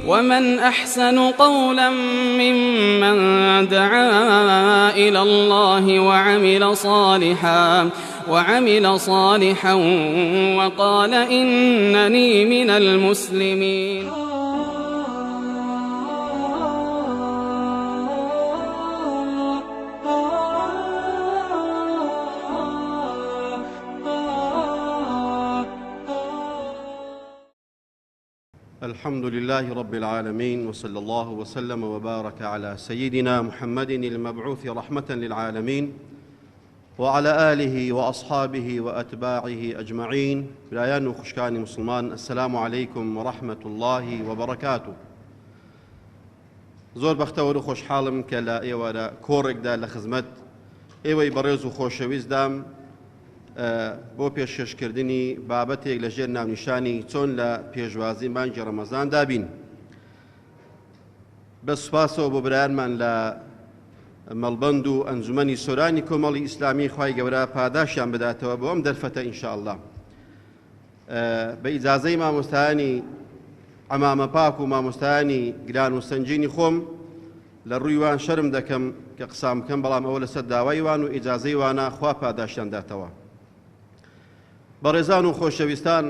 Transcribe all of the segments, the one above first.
ومن أحسن قولا ممن دعا إلى الله وعمل صالحا وقال إنني من المسلمين. الحمد لله رب العالمين، وصلى الله وسلم وبارك على سيدنا محمد المبعوث رحمة للعالمين وعلى آله وأصحابه وأتباعه أجمعين. برایان و خوشکانی مسلمان، السلام علیکم ورحمة الله وبرکاته. زۆر بەختەوەر و خۆشحاڵم کە لە ئێوارە کۆڕێکدا لە خزمەت ئێوەی بەڕێز و خۆشەویستدام بۆ پێشکەشکردنی بابەتێک لە ژێر ناونیشانی چۆن لە پێشوازی مانگی ڕەمەزاندا بین. بە سوپاسەوە بۆ برایانمان لە مەڵبەند و ئەنجومەنی سۆرانی کۆمەڵی ئیسلامی، خوای گەورە پاداشیان بداتەوە بۆ ئەم دەرفەتە ئینشاءاللە. بە ئیجازەی مامۆستایانی عەمامە پاک و مامۆستایانی گران و سەنگینی خۆم لە ڕووی وان شەرم دەکەم کە قسام بکەم، بەڵام ئەوە لەسەر داوای وان و ئیجازەی وانە خوا پاداشتیان داتەوە. بەڕێزان و خۆشەویستان،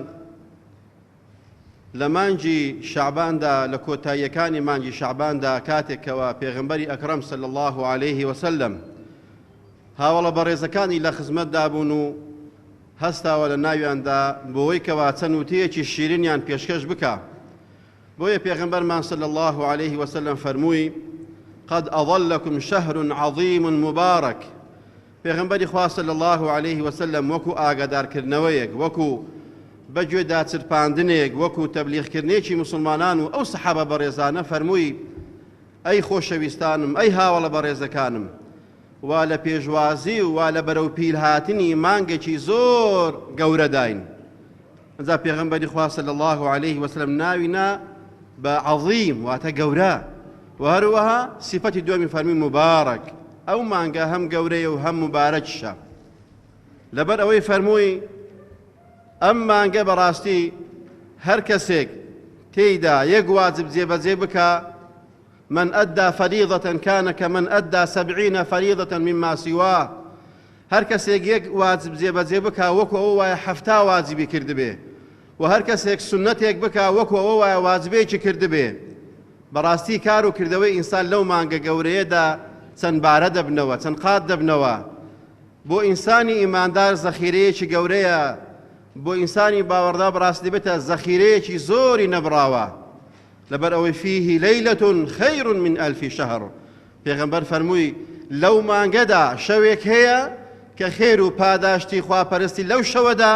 لە مانگی شەعباندا، لە کۆتاییەکانی مانگی شەعباندا، کاتێکەوە پێغەمبەری ئەکرەم صلی الله علیه وسلم هاوڵە بەڕێزەکانی لە خزمەتدا بوون و هەستاوە لە ناویاندا بۆی کەوا چەند وتەیەکی شیرینیان پێشکەش بکە. بۆیە پێغەمبەرمان صلی الله علیه وسلم فەرمووی قد أظلكم شهر عظيم مبارك. پێغەمبەری خوا صلی الله علیه وسلم وەکو ئاگادارکردنەوەیەک، وەکو بەگوێدا چرپاندنێک، وەکو تەبلیغکردنێکی مسلمانان و ئەو سەحابە بەڕێزانە فەرمووی ئەی خۆشەویستانم، ئەی هاوڵە بەڕێزەکانم، وا لە پێشوازی و وا لە بەرەو پیلهاتنی مانگێکی زۆر گەورەداین. ئەنجا پێغەمبەری خوا صلی الله علیه وسلم ناوی نا بە عەظیم، واتە گەورە، و هەروەها صفەتی دووەمی فەرمی مبارەک. ئەو مانگە هەم گەورەیە و هەم مبارەکیشە. لەبەر ئەوەی فەرمووی ئەم مانگە بەڕاستی هەر کەسێک تێیدا یەک واجب جێبەجێ بکە، من أدى فريضة كان كمن أدى 70 فريضة مما سواه. هەر کەسێک یەک واجب جێبەجێ بکە وەکو ئەوە وایە 70 واجبی کردبێ، و هەر کەسێک سوننەتێک بکە وەکو ئەوە وایە واجبێکی کردبێ. بەڕاستی کار و کردەوەی ئینسان لەو مانگە گەورەیەدا چەند بارە دەبنەوە، چەند قات دەبنەوە. بۆ ئینسانی ئیماندار زەخیرەیەکی گەورەیە، بۆ ئینسانی باوەڕدا بەڕاستی دەبێتە زەخیرەیەکی زۆری نەبراوە. لەبەر ئەوەی فیه لەیلەة خەیر من ألف شهر. پێغەمبەر فەرمووی لەو مانگەدا شەوێک هەیە کە خێر و پاداشتی خواپەرستی لەو شەوەدا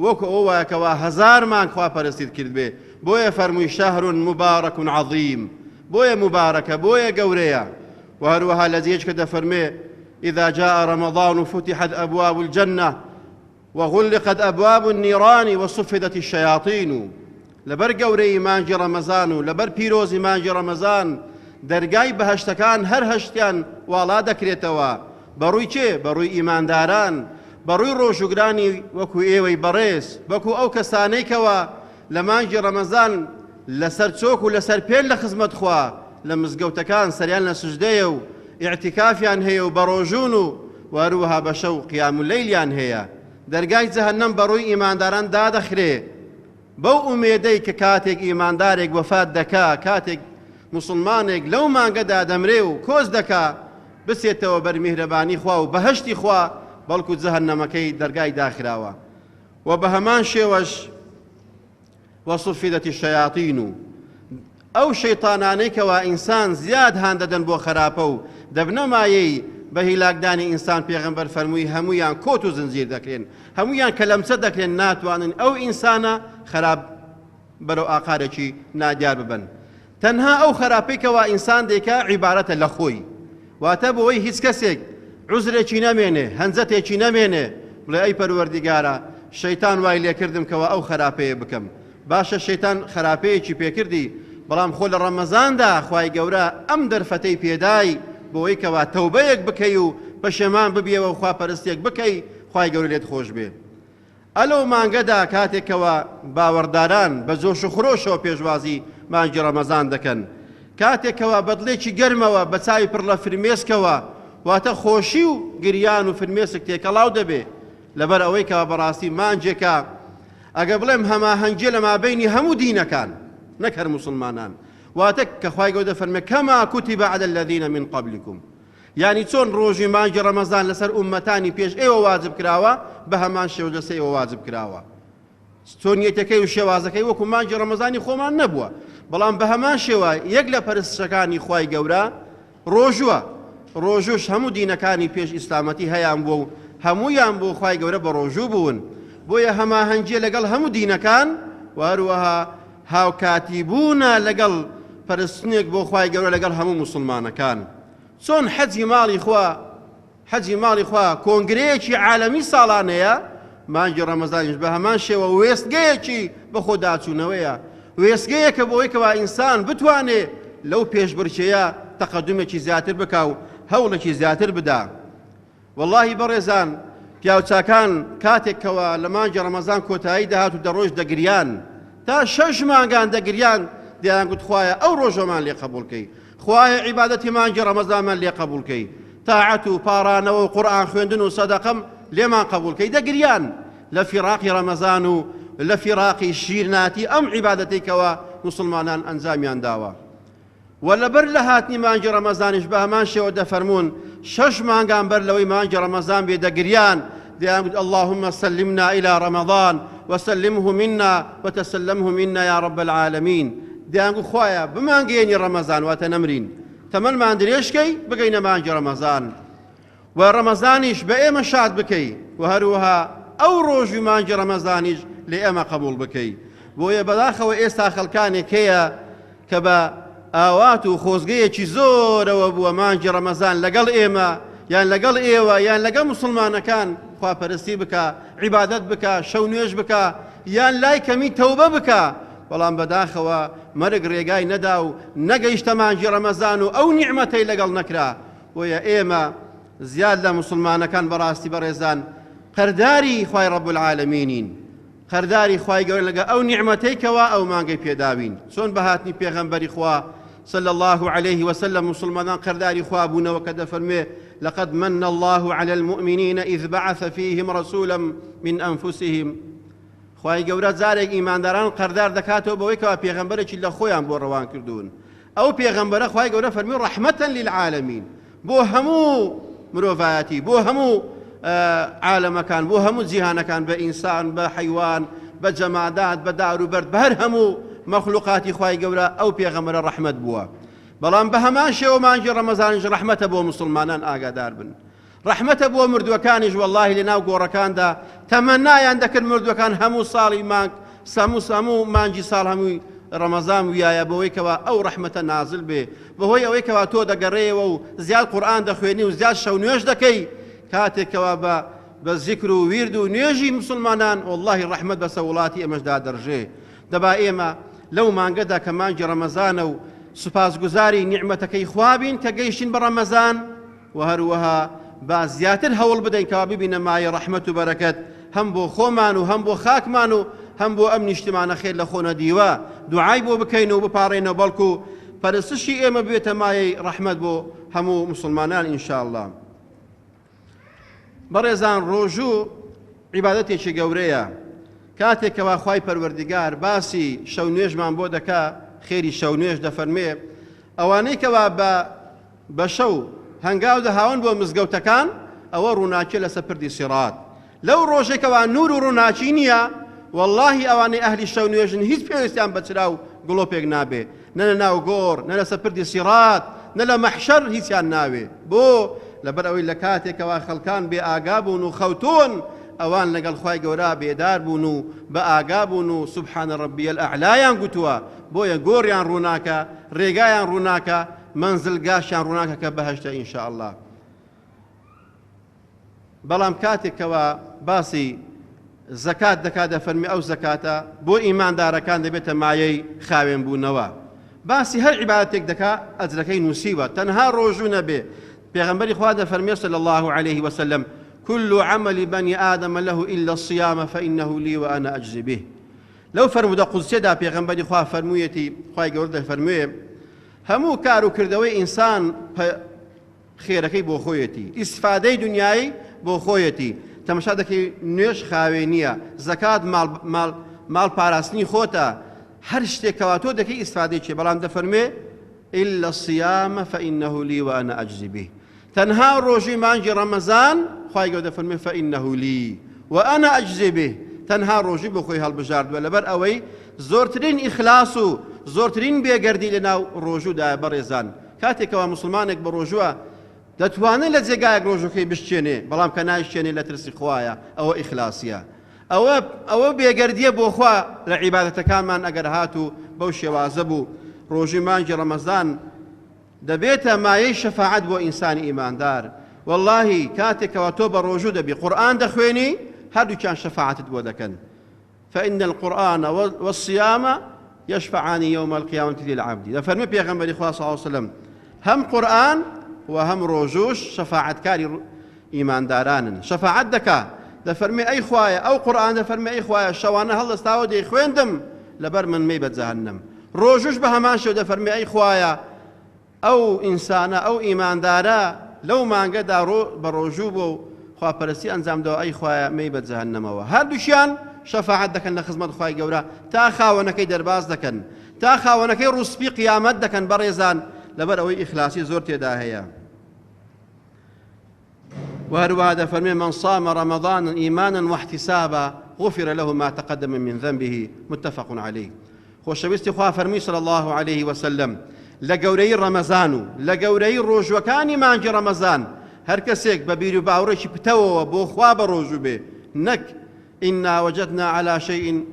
وەکو ئەوە وایە کەوا 1000 مانگ خواپەرستیت کردبێ. بۆیە فەرمووی شەهر مبارەک عەظیم، بۆیە مبارەکە، بۆیە گەورەیە. و هەروەها لە جێیەکە دەفەرمێ إذا جاء رمضان فتحت أبواب الجنة وغلقت أبواب النيران وصفدت الشياطين. لەبەر گەورەی مانگی ڕەمەزان و لەبەر پیرۆزی مانگی ڕەمەزان دەرگای بەهەشتەکان هەر هەشتیان واڵا دەکرێتەوە. بەڕووی چێ؟ بەڕووی ئیمانداران، بەڕووی ڕۆژوگرانی وەکو ئێوەی بەڕێز، وەکو ئەو کەسانەی کەوا لە مانگی ڕەمەزان لەسەر چۆک و لەسەر پێن لە خزمەت خوا لە مزگەوتەکان سەریان لە سوجدەیە و ئیعتیکافیان هەیە و بەڕۆژوون و هەروەها بە شەو قیام و لەیلیان هەیە. دەرگای جەهەنەم بەڕووی ئیمانداران دادەخرێ بەو ئومێدەی کە کاتێک ئیماندارێک وەفات دەکا، کاتێک مسلمانێک لەو مانگەدا دەمرێ و کۆچ دەکا، بچێتەوە بەر میهرەبانی خوا و بەهەشتی خوا، بەڵکو جەهەنەمەکەی دەرگای داخراوە. و بە هەمان شێوەش وصفدت الشیاطین، ئەو شەیطانانەی کەوا ئینسان زیاد هان دەدەن بۆ خراپە و دەبنە مایەی بە هیلاکدانی ئینسان، پێغەمبەر فەرمووی هەمویان کۆت و زنجیر دەکرێن، هەمویان کەلەمچە دەکرێن، ناتوانن ئەو ئینسانە خراپ بەرەو ئاقارێکی نادیار ببن. تەنها ئەو خراپەی کەوا ئینسان دەیکا عیبارەتە لە خۆی، واتە بۆی هیچ کەسێک عوزرێکی نەمێنێ، هەنجەتێکی نەمێنێ بڵێ ئەی پەروەردیگارە شەیتان وای لێکردم کەوا ئەو خراپەیە بکەم. باشە شەیتان خراپەیەکی پێکردی، بەڵام خۆ لە ڕەمەزاندا خوای گەورە ئەم دەرفەتەی پێدای بۆی کەوا تەوبەیەک بکەی و پەشێمان ببیەوە و خواپەرستێک بکەی، خوای گەورە لێت خۆش بێ. ئەلەو مانگەدا کاتێکەوە باوەڕداران بە جۆش و خرۆشەوە پێشوازی مانگی ڕەمەزان دەکەن. کاتێک کەوا بە دڵێکی گەرمەوە، بە چاوی پڕ لە فرمێسکەوە، واتە خۆشی و گریان و فرمێسک تێکەڵاو دەبێ، لەبەر ئەوەی کەوا بەڕاستی مانگێکە، ئەگەر بڵێم هەماهەنگیە لە مابەینی هەموو دینەکان نەک هەر موسڵمانان، واتە کە خوای گەورە دەفەرمێ کما کتب علی الذین من قبلکم، یانی چۆن ڕۆژی مانگی ڕەمەزان لەسەر ئوممەتانی پێش ئێوە واجب کراوە، بە هەمان شێوەش لەسەر ئێوە واجب کراوە. چۆنیەتەکەی و شێوازەکەی وەکو مانگی ڕەمەزانی خۆمان نەبووە، بەڵام بە هەمان شێوە یەک لە پەرستشەکانی خوای گەورە ڕۆژووە. ڕۆژووش هەموو دینەکانی پێش ئیسلامەتی هەیان بووە و هەموویان بۆ خوای گەورە بە ڕۆژوو بوون، بۆیە هەماهەنگیە لەگەڵ هەموو دینەکان و هەروەها هاوکاتی بوونە لەگەڵ پەرستنێک بۆ خوای گەورە لەگەڵ هەموو موسڵمانەکان. چۆن حەجی ماڵی خوا حەجی ماڵی خوا کۆنگرەیەکی عالەمی ساڵانەیە، مانگی ڕەمەزانیش بە هەمان شێوە وێستگەیەکی بەخۆداچوونەوەیە، وێستگەیەکە بۆ ئەوەی کەوا ئینسان بتوانێ لەو پێشبڕکێیە تەقەدومێکی زیاتر بکا و هەوڵێکی زیاتر بدا. وەڵاهی بەڕێزان پیاوچاکان کاتێک کەوا لە مانگی ڕەمەزان کۆتایی دەهات و دەڕۆیشت دەگریان، تا شەش مانگان دەگریان، دەیانگوت خوایە ئەو ڕۆژەمان لێ قەبوڵ کەی، خوایە عیبادەتی مانگی ڕەمەزانمان لێ قەبوڵ کەی، تاعەت و پاڕانەوە و قورئان خوێندن و سەدەقەم لێمان قەبوڵ کەی، دەگریان لە فیڕاقی ڕەمەزان و لە فیڕاقی شیرناتی ئەم عیبادەتەی کەوا موسڵمانان ئەنجامیان داوە. وە لەبەر لە هاتنی مانگی ڕەمەزانیش بە هەمان شێوە دەفەرموون، شەش مانگان بەر لەوەی مانگی ڕەمەزان بێ دەگریان، دەیانگوت اللهم سلمنا الی رمضان وسلمه منا وتسلمه منا یا رب العالمین، دەیانگوت خوایە بمانگەیەنی ڕەمەزان واتە نەمرین، تەمەنمان درێژ کەی بگەینە مانگی ڕەمەزان و ڕەمەزانیش بە ئێمە شاد بکەی و هەروەها ئەو ڕۆژی مانگی ڕەمەزانیش لە ئێمە قەبوڵ بکەی. بۆیە بەداخەوە ئێستا خەڵکانێک هەیە کە بە ئاوات و خۆزگەیەکی زۆرەوە بووە مانگی ڕەمەزان لەگەڵ ئێمە یان لەگەڵ ئێوە یان لەگەڵ موسڵمانەکان خواپەرستی بکا، عیبادەت بکا، شەو نوێژ بکا یان لای کەمی تەوبە بکا، بەڵام بەداخەوە مەرگ ڕێگای نەدا و نەگەیشتە مانگی ڕەمەزان و ئەو نیعمەتەی لەگەڵ نەکرا. بۆیە ئێمە زیاد لە موسڵمانەکان بەڕاستی بەڕێزان قەرداری خوای ڕەب العالمینین، قەرداری خوای گەورە لەگەڵ ئەو نیعمەتەی کەوا ئەو مانگەی پێداوین. چۆن بە هاتنی پێغەمبەری خوا صلی اللە علیه وسلم موسڵمانان قەرداری خوا بوونەوە کە دەفەرموێ لقد من اللە علی المؤمنین اذ بعث فیهم رسولا من انفسهم. خوای گەورە جارێک ئیمانداران قەردار دەکاتەوە بەوەی کەوا پێغەمبەرێکی لە خۆیان بۆ ڕەوان کردوون. ئەو پێغەمبەرە خوای گەورە فەرمی ڕەحمەتەن للعالمین، بۆ هەموو مرۆڤایەتی، بۆ هەموو عالەمەکان، بۆ هەموو جیهانەکان، بە ئینسان، بە حەیوان، بە جەمادات، بە دار و بەرد، بە هەر هەموو مەخلوقاتی خوای گەورە ئەو پێغەمبەرە ڕەحمەت بووە. بەڵام بە هەمان شێوە مانگی ڕەمەزانیش ڕەحمەتە بۆ موسڵمانان، ئاگادار بن. ڕەحمەتە بۆ مردووەکانیش، وەڵاهی لەناو گۆڕەکاندا تەمەنایان دەکرد مردووەکان هەموو ساڵی مانگ سەموو سەموو مانگی ساڵ هەمووی ڕەمەزان بوویایە بەوەی کەوا ئەو ڕەحمەتە نازل بێ، بەهۆی ئەوەی کەوا تۆ دەگەڕێیەوە و زیاد قورئان دەخوێنی و زیاد شەو نوێژ دەکەی، کاتێک کەوا بە بە زیکر و ویرد و نوێژی موسڵمانان وەڵاهی ڕەحمەت بەسە وڵاتی ئێمەشدا دەڕژێ. دەبا ئێمە لەو مانگەدا کە مانگی ڕەمەزانە و سوپاسگوزاری نیعمەتەکەی خوا بین کە گەیشتین بە ڕەمەزان، وە هەروەها با زیاتر هەوڵ بدەین کەوا ببینە مایەی ڕەحمەت و بەرەکەت هەم بۆ خۆمان و هەم بۆ خاکمان و هەم بۆ ئەم نیشتمانە خێر لە خۆ نەدیوە دوعای بۆ بکەین و بپاڕێینەوە بەڵکو پەرستشی ئێمە ببێتە مایەی ڕەحمەت بۆ هەموو موسڵمانان ان شاء اللە. بەڕێزان ڕۆژوو عیبادەتێکی گەورەیە کاتێک کەوا خوای پەروەردگار باسی شەو نوێژمان بۆ دەکا خێری شەو نوێژ دەفەرمێ ئەوانەی کەوا بە بە شەو هەنگاو دەهاون بۆ مزگەوتەکان، ئەوە ڕووناکیە لەسەر پردی سیڕات. لەو ڕۆژەی کەوا نوور و ڕووناکی نییە، وەڵڵاهی ئەوانەی ئەهلی شەو نوێژن هیچ پێویستیان بە چرا و گڵۆپێک نابێ، نە لە ناو گۆڕ، نە لەسەر پردی سیڕات، نە لە مەحشەر هیچیان ناوێ. بۆ؟ لەبەر ئەوەی لە کاتێکەوە خەڵکان بێ ئاگا بوون و خەوتوون، ئەوان لەگەڵ خوای گەورە بێدار بوون و بە ئاگا بوون و سبحان ربی الاعلی یان گوتووە، بۆیە گۆڕیان ڕووناکە، ڕێگایان ڕووناکە، مەنزلگاشیان ڕووناکە کە بەهەشتە ان شاء اللە. بەڵام کاتێک کەوا باسی زەکات دەکات دەفەرمی ئەو زەکاتە بۆ ئیماندارەکان دەبێتە مایەی خاوێن بوونەوە. باسی هەر عیبادەتێک دەکا ئەجرەکەی نووسیوە تەنها ڕۆژوو نەبێ. پێغەمبەری خوا دەفەرمێ صلی الله علیه وسلم كل عمل بني آدم له إلا الصيام فإنه لي وأنا أجزي به. لەو فەرموودە قودسیەدا پێغەمبەری خوا فەرموویەتی، خوای گەورە دەفەرموێ، هەموو کار و کردەوەی ئینسان خێرەکەی بۆ خۆیەتی، ئیسفادەی دنیایی بۆ خۆیەتی. تەمەشا دەکەی نوێژ خاوێنییە، زەکات ماڵ ماڵ ماڵ پاراستنی خۆتە، هەر شتێک کەوا تۆ دەکەی ئیسفادەی چیە، بەڵام دەفەرموێ إلا الصيام فإنه لي وأنا أجزي به. تەنها ڕۆژووی مانگی ڕەمەزان خوای گەورە دەفەرموێ فإنه لي وأنا أجزي به، تەنها ڕۆژووی بۆ خۆی هەڵبژاردووە لەبەر ئەوەی زۆرترین ئیخلاص و زۆرترین بێگەردی لەناو ڕۆژوودایە. بەڕێزان کاتێکەوە موسڵمانێک بە ڕۆژووە دەتوانێت لە جێگایەک ڕۆژووکەی بشکێنێ، بەڵام کە نایشکێنێ لە ترسی خوایە، ئەوە ئیخلاسیە، ئەوە ئەوە بێگەردیە بۆ خوا لە عیبادەتەکانمان. ئەگەر هاتوو بەو شێوازە بوو ڕۆژووی مانگی ڕەمەزان دەبێتە مایەی شەفاعەت بۆ ئینسانی ئیماندار. وەڵاهی کاتێک کەوا تۆ بە ڕۆژوو دەبی قورئان دەخوێنی هەردووکیان شەفاعەتت بۆ دەکەن، فإن القرآن والصيام يشفعان يوم القيامة للعبد. دەفەرمێ پێغەمبەری خوا صلی الله علیه وسلم هەم قورئان و هەم ڕۆژووش شەفاعەتکاری ئیماندارانن. شەفاعەت دەکا دەفەرمێ ئەی خوایە ئەو قورئان دەفەرمێ ئەی خوایە شەوانە هەڵدەستاوە دەیخوێندم لەبەر من مەی بە جەهەنەم. ڕۆژوش بە هەمان شێوە دەفەرمێ ئەی خوایە ئەو ئینسانە ئەو ئیماندارە لەو مانگەدا ڕۆ بە ڕۆژوو بووە و خواپەرستی ئەنجام داوە ئەی خوایە مەی بە جەهەنەمەوە. هەردووکیان شەفاعەت دەکەن لە خزمەت خوای گەورە تا خاوەنەکەی دەرباز دەکەن، تا خاوەنەکەی ڕووسپی قیامەت دەکەن. بەڕێزان لەبەر ئەوەی ئیخلاسی زۆر تێدا هەیە. وهروها دەفەرمێ من صام رمضان ایمانا واحتسابا غفر له ما تقدم من ذنبه متفق عليه. خۆشەویستی خوا فەرمووی صلی الله علیه وسلم لە گەورەی ڕەمەزان و لە گەورەی ڕۆژوەکانی مانگی ڕەمەزان هەر کەسێک بە بیر و باوەڕێکی پتەوەوە بۆ خوا بە ڕۆژوو بێ، نەک إنا وجدنا على شيء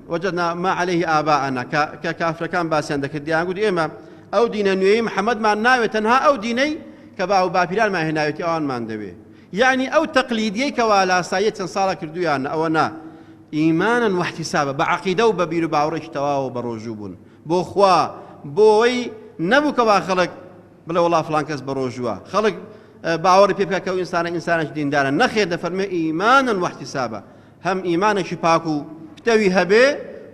وجدنا ما عليه آباءنا کە کافرەکان باسیان دەکرد دیان گوت ئێمە ئەو دینە نوێی محەممەدمان ناوێت، تەنها ئەو دینەی کە باو باپیرانمان هێناوێتی ئەوانمان دەوێ، یعنی ئەو تەقلیدیەی کەوا لاساییە چەند ساڵە کردویان ئەوە نا. ئیمانا واحتسابا بە عەقیدە و بە بیر و باوەڕێکی تەواوە بە ڕۆژوو بوون بۆ خوا، بۆی نەبوو کەوا خەڵک بڵێ وەڵا فڵان کەس بە ڕۆژووە، خەڵک باوەڕی پێ بکە کە ئەو ئینسانە ئینسانێکی دیندارە. نەخێر، دەفەرمێ ئیمانا واحتسابا، هەم ئیمانێکی پاک و پتەوی هەبێ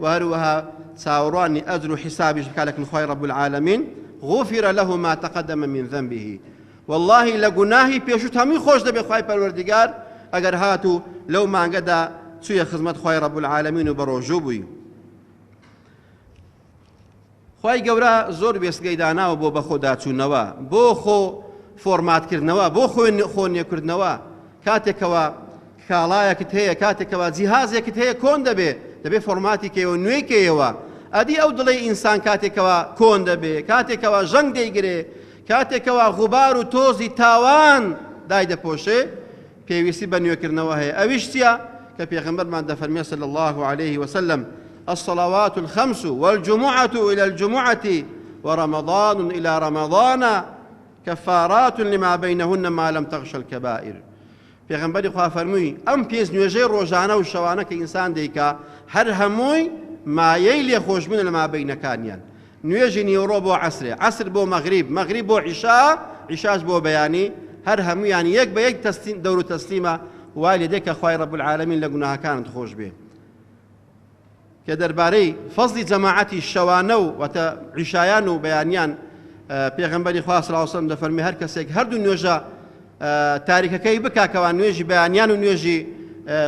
و هەروەها چاوەڕوانی ئەجر و حیسابیش بکا لەکن خوای رب العالمین. غفر له ما تقدم من ذنبه، واللهی لە گوناهی پێشوت هەمووی خۆش دەبێ خوای پەروەردگار ئەگەر هاتوو لەو مانگەدا چوویە خزمەت خوای رب العالمین و بەڕۆژوو بووی. خوای گەورە زۆر وێستگەی داناوە بۆ بەخۆداچوونەوە، بۆ خۆ فۆرماتکردنەوە، بۆ خۆ نوێکردنەوە. کاتێکەوە کاڵایەکت هەیە، کاتێکەوە جیهازێکت هەیە کۆن دەبێ، دەبێ فۆرماتی کەیەوە، نوێی کەیەوە. ئەدی ئەو دڵەی ئینسان کاتێکەوە کۆن دەبێ، کاتێکەوە ژەنگ دەیگرێ، کاتێکەوە غوبار و تۆزی تاوان دایدەپۆشێ، پێویستی بە نوێکردنەوە هەیە. ئەویش چییە؟ کە پێغەمبەرمان دەفەرمێ صلی الله علیه وسلم الصلوات الخمس والجمعة إلى الجمعة ورمضان إلى رمضان كفارات لما بينهن ما لم تغش الكبائر. پێغەمبەری خوا فەرمووی ئەم پێنج نوێژەی ڕۆژانە و شەوانە کە ئینسان دەیکا هەر هەمووی مایەی لێخۆشبوونە لە مابەینەکانیان. نوێژی نیوەڕۆ بۆ عەسرێ، عەسر بۆ مەغریب، مەغریب بۆ عیشا، عیشاش بۆ بەیانی، هەر هەموویان یەک بە یەک دەور و تەسلیمە، وای لێ دێ کە خوای رب العالمین لە گوناهەکانت خۆش بێ. کە دەربارەی فەزلی جەماعەتی شەوانە و واتە عیشایان و بەیانیان پێغەمبەری خوا صلی الله علیه وسلم دەفەرمێ هەر کەسێک هەردوو نوێژە تاریکەکەی بکا کەوا نوێژی بەیانیان و نوێژی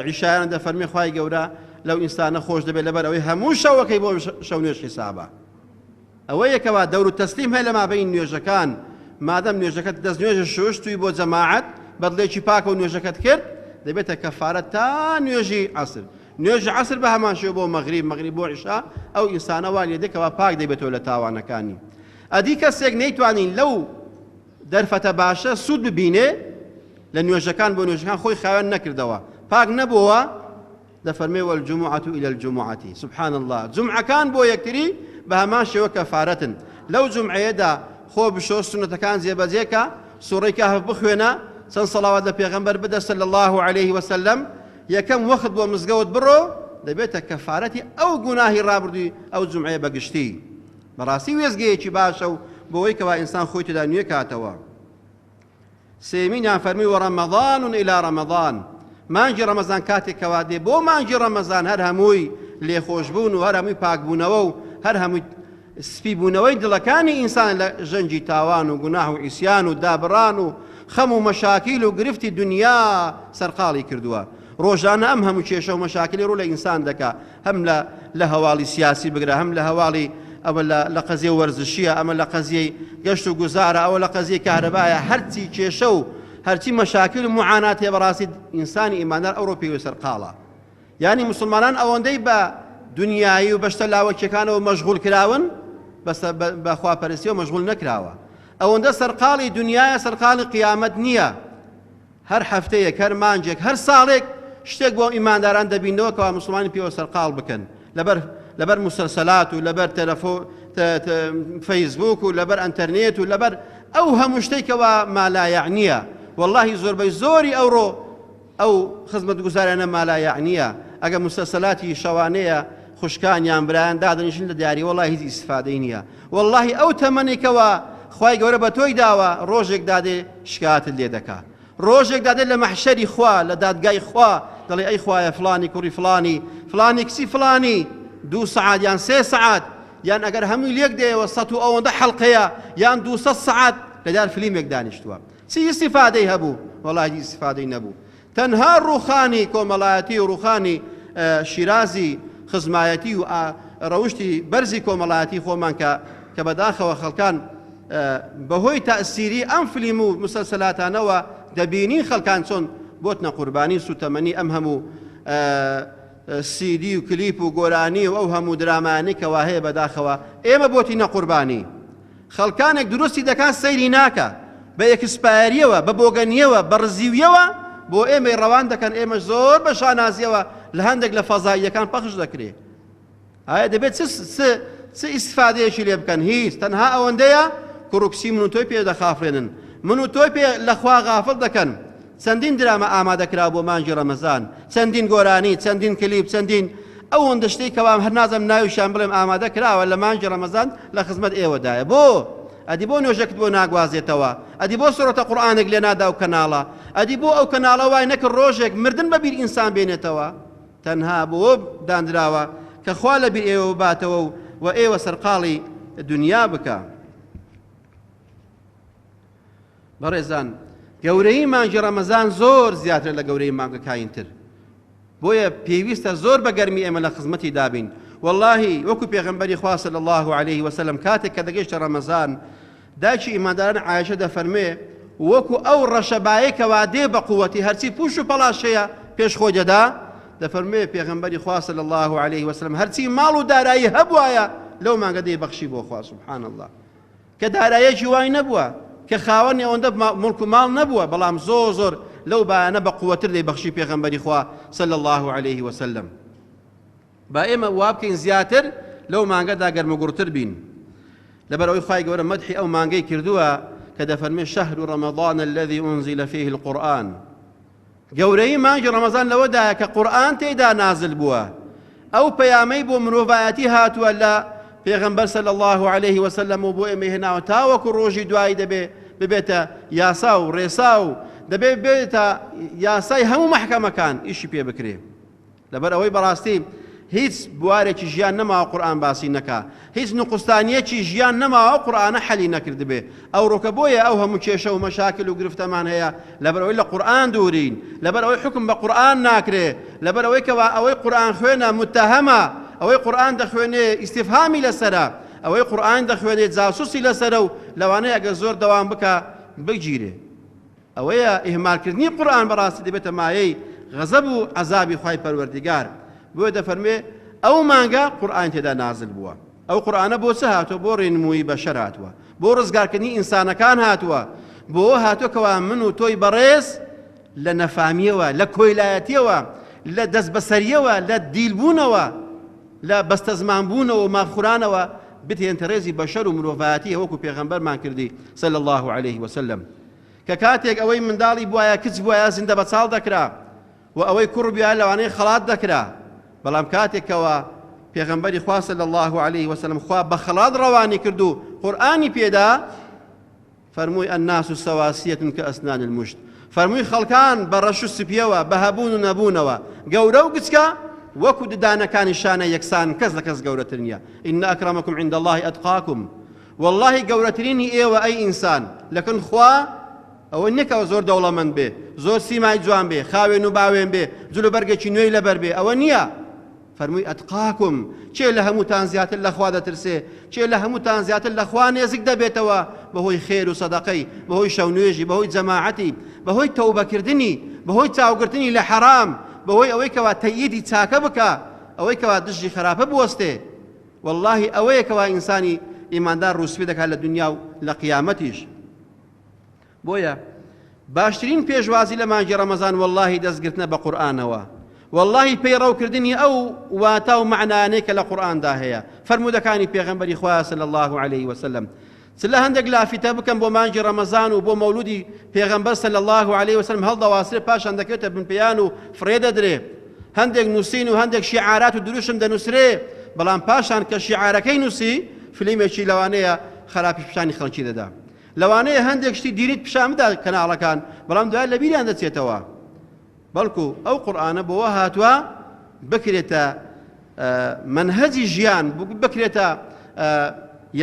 عیشایان دەفەرمێ خوای گەورە لەو ئینسانە خۆش دەبێت لەبەر ئەوەی هەموو شەوەکەی بۆ شەو نوێژ حیسابە. ئەوەیە کەوا دەور و تەسلیم هەیە لە مابەین نوێژەکان، مادەم نوێژەکەت دەست نوێژە شوشتوی بۆ جەماعەت بە دڵێکی پاکەوە نوێژەکەت کرد دەبێتە کەفارەت تا نوێژی عەسر، نوێژی عەسر بە هەمان شێوە بۆ مەغریب، مەغریب بۆ عیشا، ئەو ئینسانە وا لێ دێ کەوا پاک دەبێتەوە لە تاوانەکانی. ئەدی کەسێک نەیتوانی لەو دەرفەتە باشە سوود ببینێ لە نوێژەکان بۆ نوێژەکان خۆی خاوێن نەکردەوە پاک نەبووە، دەفەرمێ والجمعة إلى الجمعة، سبحان اللە جومعەکان بۆ یەکتری بە هەمان شێوە کەفارەتن. لەو جومعەیەدا خۆ بشۆ، سوننەتەکان جێبەجێ کە، سوڕەی کەهف بخوێنە، چەند سەڵاوات لە پێغەمبەر بدە صلی اللە علیه وسلم، یەکەم وەخت بۆ مزگەوت بڕۆ، دەبێتە کەفارەتی ئەو گوناهی ڕابردووی ئەو جومعەیە بە گشتی. بەڕاستی وێستگەیەکی باشە و بۆوەی کەوا ئینسان خۆی تێدا نوێ کاتەوە. سێیەمینیان فەرمووی وەڕەمەضان الی ڕەمەضان، مانگی ڕەمەزان کاتێک کەوا دێ بۆ مانگی ڕەمەزان هەر هەمووی لێخۆشبوون و هەر هەمووی پاکبوونەوە و هەر هەمووی سپیبوونەوەی دڵەکانی ئینسان لە ژەنگی تاوان و گوناه و عیسیان و دابڕان و خەم و مەشاکیل و گرفتی دنیا سەرقاڵی کردووە. ڕۆژانە ئەم هەموو کێشە و مەشاکلی ڕوو لە ئینسان دەکا، هەم لە لە هەواڵی سیاسی بگرە، هەم لە هەواڵی ئەوە لە لە قەزیە وەرزشیە، ئەمە لە قەزیەی گەشت و گوزارە، ئەوە لە قەزیەی کارەبایە، هەرچی کێشە و هەرچی مەشاکیل و موعانات هەیە بەڕاستی ئینسانی ئیماندار ئەوڕۆ پێوی سەرقاڵە. یانی موسڵمانان ئەوەندەی بە دونیایی و بە شتە لاوەکیەکانەوە مەشغوڵ کراون بە خواپەرستیەوە مەشغوڵ نەکراوە. ئەوەندە سەرقاڵی دونیایە سەرقاڵی قیامەت نییە. هەر هەفتەیەک هەر مانگێک هەر ساڵێک شتێک بۆ ئیمانداران دەبینەوە کەوا موسڵمانی پێوە سەرقاڵ بکەن لەبەر لەبەر مسلسلات و لەبەر تەلەفۆ فەیسبوک و لەبەر ئەتەرنێت و لەبەر ئەو هەموو شتێک کەوا مالایەعنیە واللهی زۆربەی زۆری ئەوڕۆ ئەو خزمەتگوزاریانە مالایەعنیە ئەگەر مسلسلاتی شەوانەیە خوشکان یان برایان دادەنیشن لە دیاری وەڵا هیچ ئیسفادەی نییە وەڵاهی ئەو تەمەنی کەوا خوای گەورە بە تۆی داوە ڕۆژێک دادێ شکاتت لێ دەکا ڕۆژێک دادێ لە مەحشەری خوا لە دادگای خوا دەڵێ ئەی خوایە فلانی کوڕی فلانی فلانی کچی فلانی دوو سەعات یان سێ سەعات یان ئەگەر هەمووی لێک دەیەوە سەد و ئەوەندە حەڵقەیە یان دوو سەد سەعات لە دار فلیمێک دانیشتووە چی ئیستیفادەی هەبوو وەڵا هیچ ئیستیفادەی نەبوو تەنها ڕووخانی کۆمەڵایەتی و ڕووخانی شیرازی خزمایەتی و ڕەوشتی بەرزی کۆمەڵایەتی خۆمان کە کە بەداخەوە خەڵکان بەهۆی تەئسیری ئەم فلیم و مسەلسەلاتانەوە دەبینین خەڵکان چۆن بۆتنە قوربانی سوتەمەنی ئەم هەموو سیدی و کلیپ و گۆرانی و ئەو هەموو درامایانەی کەوا هەیە بەداخەوە ئێمە بۆتینە قوربانی خەڵکانێک دروستی دەکات سەیری ناکا بە ئێکسپایەریەوە بە بۆگەنیەوە بە ڕزیویەوە بۆ ئێمەی ڕەوان دەکەن ئێمەش زۆر بە شانازیەوە لە هەندێک لە فەزاییەکان پەخش دەکرێ ئایا دەبێت چ چ ئیسفادەیەکی لێ بکەن هیچ تەنها ئەوەندەیە کوڕکسی من و تۆی پێ دەخافرێنن من و تۆی پێ لەخوا غافڵ دەکەن چەندین دراما ئامادە کرا بۆ مانگی ڕەمەزان، چەندین گۆرانی، چەندین کلیپ، چەندین ئەوەندە شتەی کەوا هەر نازانم ناویشیان بڵێم ئامادە کراوە لە مانگی ڕەمەزان لە خزمەت ئێوەدایە. بۆ؟ ئەدی بۆ نوێژەکت بۆ ناگوازێتەوە؟ ئەدی بۆ سورەتە قورئانێک لێ نادا ئەو کەناڵە؟ ئەدی بۆ ئەو کەناڵە وای نەکرد ڕۆژێک مردن بە بیر ئینسان بێنێتەوە؟ تەنها بۆ دانراوە کە خوا لە بیر ئێوە بباتەوە و و ئێوە سەرقاڵی دونیا بکا. بەڕێزان گەورەیی مانگی ڕەمەزان زۆر زیاترە لە گەورەی مانگەکانی تر بۆیە پێویستە زۆر بە گەرمی ئێمە لە خزمەتی دابین واللهی وەکو پێغەمبەری خوا صلی الله علیه وسلم کاتێک کە دەگەیشتە ڕەمەزان دایکی ئیمانداران عایشە دەفەرموێ وەکو ئەو ڕەشەبایەی کەوا دێ بە قووەتی هەرچی پوش و پەڵاشەیە پێش خۆی دەدا دەفەرموێ پێغەمبەری خوا صلی الله علیه وسلم هەرچی ماڵ و دارایی هەبوایە لەو مانگە دەی بەخشی بۆ خوا سبحان الله کە دارایەکی وای نەبووە، کە خاوەنی ئەوەندە موڵک و ماڵ نەبووە، بەڵام زۆر زۆر لەو بایانە بە قوەتر دەیبەخشی پێغەمبەری خوا صلی اللە علیه وسلم. با ئێمە وا بکەین زیاتر لەو مانگەدا گەرموگوڕتر بین. لەبەر ئەوەی خوای گەورە مەدحی ئەو مانگەی کردووە کە دەفەرمێ شهر رمضان الذي انزل فيه القرآن. گەورەیی مانگی ڕەمەزان لەوەدایە کە قورئان تێیدا نازل بووە، ئەو پەیامەی بۆ مرۆڤایەتی هاتووە لە پێغەمبەر صلی اللە علیه وسلم و بۆ ئێمەی هێناوە تاوەکو ڕۆژی دوایی دەبێ ببێتە یاسا و ڕێسا و دەبێ بێتە یاسای هەموو مەحکەمەکان ئیشی پێ بکرێ. لەبەر ئەوەی بەڕاستی هیچ بوارێکی ژیان نەماوە قورئان باسی نەکا، هیچ نوقستانیەکی ژیان نەماوە ئەو قورئانە حەلی نەکردبێ، ئەوڕۆکە بۆیە ئەو هەموو کێشە و مەشاکل و گرفتەمان هەیە لەبەر ئەوەی لە قورئان دوورین، لەبەر ئەوەی حوکم بە قورئان ناکرێ، لەبەر ئەوەی کەوا ئەوەی قورئان خوێنە متەهەمە، ئەوەی قورئان دەخوێنێ ئیستیفهامی لەسەرە، ئەوەی قورئان دەخوێنێ جاسوسی لەسەرە و لەوانەیە ئەگەر زۆر دەوام بکا بگیرێ. ئەوەیە ئیهمالکردنی قورئان بەڕاستی دەبێتە مایەی غەزەب و عەزابی خوای پەروەردیگار، بۆیە دەفەرموێ ئەو مانگە قورئانی تێدا نازل بووە، ئەو قورئانە بۆ چ هاتووە؟ بۆ ڕێنموویی بەشەر هاتووە، بۆ ڕزگارکردنی ئینسانەکان هاتووە، بۆ هاتووە کەوا من و تۆی بەڕێز لە نەفامیەوە، لە کۆیلایەتیەوە، لە دەستبەسەریەوە، لە دیلبوونەوە، لە بەستەزمانبوونەوە و مافخورانەوە بتهێنتە ڕێزی بەشەر و مرۆڤایەتی وەکو پێغەمبەرمان کردی صلی اللە علیه وسلم. کە کاتێک ئەوەی منداڵی بوایە کچ بوایە زیندە بەچاڵ دەکرا و ئەوەی کوڕ بوایە لەوانەیە خەڵات دەکرا بەڵام کاتێک کەوا پێغەمبەری خوا صلی الله علیه وسلم خوا بە خەڵات ڕەوانی کرد و قورئانی پێدا فەرمووی الناس سواسیە کە ئەسنان المشط فەرمووی خەڵکان بە ڕەش و سپیەوە بە هەبوون و نەبوونەوە گەورە و گچکە وەکو ددانەکانی شانە یەکسان، کەس لە کەس گەورەتر نییە. ان اکرمکم عند اللە اتقاکم، وەڵڵاهی گەورەترینی ئێوە ئەی ئینسان لەکن خوا ئەوە نییە کە زۆر دەوڵەمەند بێ، زۆر سیمای جوان بێ، خاوێن و باوێن بێ، جلوبەرگێکی نوێی لەبەر بێ، ئەوە نییە. فەرمووی اتقاکم، کێ لە هەمووتان زیاتر لە خوا دەترسێ، کێ لە هەمووتان زیاتر لە خوا نێزیک دەبێتەوە بەهۆی خێر و سەدەقەی، بەهۆی شەونوێژی، بەهۆی جەماعەتی، بەهۆی تەوبەکردنی، بەهۆی چاوگرتنی لە حەرام، بەهۆی ئەوەی کەوا تەئیدی چاکە بکا، ئەوەی کەوا دژی خراپە بوەستێ. وەڵڵاهی ئەوەیە کەوا ئینسانی ئیماندار ڕووسپی دەکات لە دونیا و لە قیامەتیش. بۆیە باشترین پێشوازی لە مانگی ڕەمەزان وەڵڵاهی دەستگرتنە بە قورئانەوە، وەڵڵاهی پەیڕەوکردنی ئەو واتا و مەعنایانەی کە لە قورئاندا هەیە، فەرموودەکانی پێغەمبەری خوایە صلی اللە علیه وسلم. چ لە هەندێک لافیتە بکەن بۆ مانگی ڕەمەزان و بۆ مەولودی پێغەمبەر صلی اللە علیه وسلم هەڵدەواسرێ پاشان دەکەوێتە بن پێیان و فڕێ دەدرێ. هەندێک نووسین و هەندێک شیعارات و دروشم دەنووسرێ، بەڵام پاشان کە شیعارەکەی نووسی فلیمێکی لەوانەیە خراپیش پیشانی خەڵکی دەدا. لەوانەیە هەندێک شتی دینیت پیشان بدات کەناڵەکان، بەڵام دوای لەبیریان دەچێتەوە. بەڵکو ئەو قورئانە بۆوە هاتووە بکرێتە مەنهەجی ژیان، بکرێتە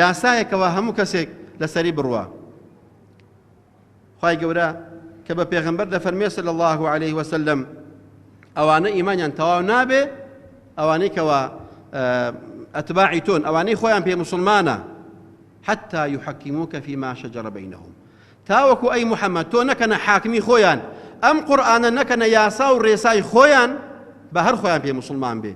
یاسایەکەوە هەموو کەسێک لەسەری بڕوا. خوای گەورە کە بە پێغەمبەر دەفەرمێ صلی الله علیه وسلم ئەوانە ئیمانیان تەواو نابێ ئەوانەی کەوا ئەتباعی تۆن، ئەوانەی خۆیان پێ مسلمانە، حتى يحكموك فيما شجر بينهم، تاوەکو ئەی محەممەد تۆ نەکەنە حاکمی خۆیان، ئەم قورئانە نەکەنە یاسا و ڕێسای خۆیان، با هەر خۆیان پێ موسڵمان بێ،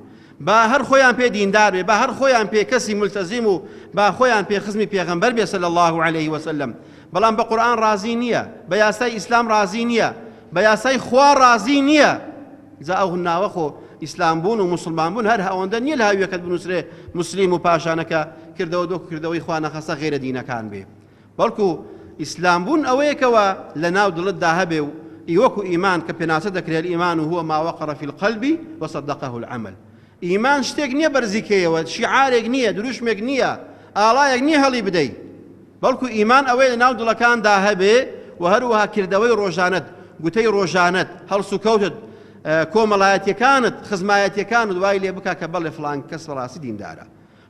با هەر خۆیان پێ دیندار بێ، با هەر خۆیان پێ کەسی ملتەزیم و با خۆیان پێ خزمی پێغەمبەر بێ صلی اللە علیه وسلم، بەڵام بە قورئان ڕازی نییە، بە یاسای ئیسلام ڕازی نییە، بە یاسای خوا ڕازی نییە. جا ئەو ناوە خۆ ئیسلام بوون و موسڵمان بوون هەر ئەوەندە نییە لە هاویەکەت بنووسرێ موسلیم و پاشانەکە کردەوە دۆک کردەوەی خوا نەخەستە غەیرە دینەکان بێ، بەڵکو ئیسلام بوون ئەوەیە کەوا لە ناو دڵتدا هەبێ و ئی وەکو ئیمان کە پێناسە دەکرێ الایمان هو ما وقر فی القلب وصدقه العمل. ئیمان شتێک نییە بەرزی کەیەوە، شیعارێک نییە، دروشمێک نییە، ئاڵایەک نییە هەڵی بدەی، بەڵکو ئیمان ئەوەیە لە ناو دڵەکاندا هەبێ و هەروەها کردەوەی ڕۆژانەت، گوتەی ڕۆژانەت، هەڵسوکەوتت، کۆمەڵایەتیەکانت، خزمایەتیەکانت وای لێ بکا کە بەڵێ فڵان کەس بەڕاستی دیندارە.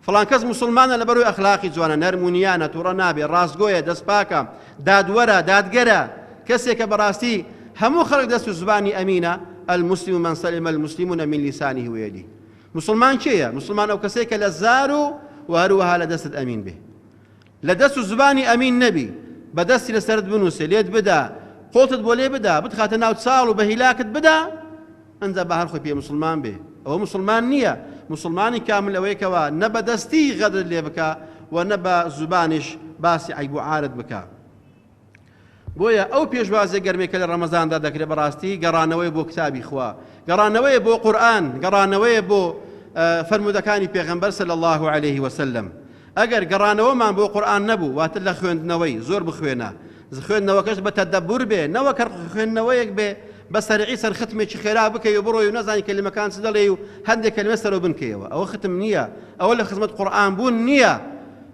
فڵان کەس موسڵمانە لەبەرئەوەی ئەخلاقی جوانە، نەرم و نیانە، توڕە نابێ، ڕاستگۆیە، دەستپاکە، دادوەرە، دادگەرە، کەسێکە بەڕاستی هەموو خەڵک دەست و زبانی ئەمینە، المسلم من سلم المسلمون من لسانه ویده. موسڵمان کێیە؟ موسڵمان ئەو کەسەیە کە لە زار و و هەروەها لە دەستت ئەمین بێ. لە دەست و زبانی ئەمین نەبی، بە دەستی لەسەرت بنووسێ، لێت بدا، قۆڵتت بۆ لێ بدا، بتخاتە ناو چاڵ و بە هیلاکت بدا، ئەنجا با هەر خۆی پێ موسڵمان بێ. ئەوە موسڵمان نییە. موسڵمانی کامل ئەوەیە کەوا نە بە دەستی غەدرت لێ بکا و نە بە زوبانیش باسی عەیب و عارت بکا. بۆیە ئەو پێشوازیە گەرمەی کە لە ڕەمەزاندا دەکرێت بەڕاستی گەڕانەوەیە بۆ کتابی خوا، گەڕانەوەیە بۆ قورئان، گەڕانەوەیە بۆ فەرموودەکانی پێغەمبەر صلی اللە علیه وسلم. ئەگەر گەڕانەوەمان بۆ قورئان نەبوو، واتە لە خوێندنەوەی، زۆر بخوێنە، خوێندنەوەکەش بە تەدەبور بێ، نەوەک هەر خوێندنەوەیەک بێ بە سەرعی سەر ختمێکی خێرا بکەی و بڕۆی و نەزانی کەلیمەکان چ دەڵێی و هەندێک کەلیمە سەرەو بنکەیەوە، ئەوە ختم نییە، ئەوە لە خزمەت قورئان بوون نییە.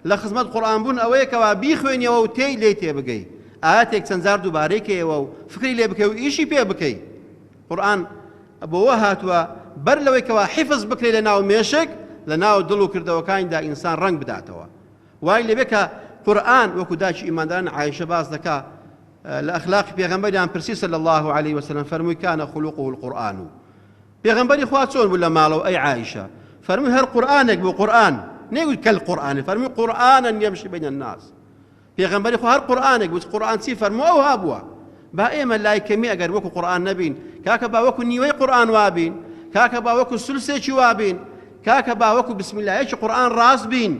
لە خزمەت قورئان بوون ئەوەیە کەوا بیخوێنیەوە و تێی لێی تێبگەی، ئایەتێک چەند جار دووبارەی کەیەوە و فکری لێ بکەی و ئیشی پێ بکەی. قورئان بۆوە هاتووە بەر لەوەی کەوا حیفز بکرێ لە ناو مێشک، لە ناو دڵ و کردەوەکانیدا ئینسان ڕەنگ بداتەوە. وای لێبێ کە قورئان وەکو دایکی ئیمانداران عائیشە باس دەکا لە ئەخلاقی پێغەمبەریان پرسی صلی اللە علیه وسلم فەرمووی کان خلقه القرآن. پێغەمبەری خوا چۆن بوو لە ماڵەوە ئەی عائیشە؟ فەرمووی هەر قورئانێک بوو، قورئان نەیگوت کەل قورئان، فەرمووی قورئانا یەمشی بین الناس. پێغەمبەری خوا هەر قورئانێک بوو، قورئان چی فەرموو ئەوها بووە. با ئێمە لای کەمی ئەگەر وەکو قورئان نەبین، کاکە با وەکو نیوەی قورئان وابین، کاکە با وەکو سولسێکی وابین، کاکە با وەکو بسم اللەیەکی قورئان ڕاست بین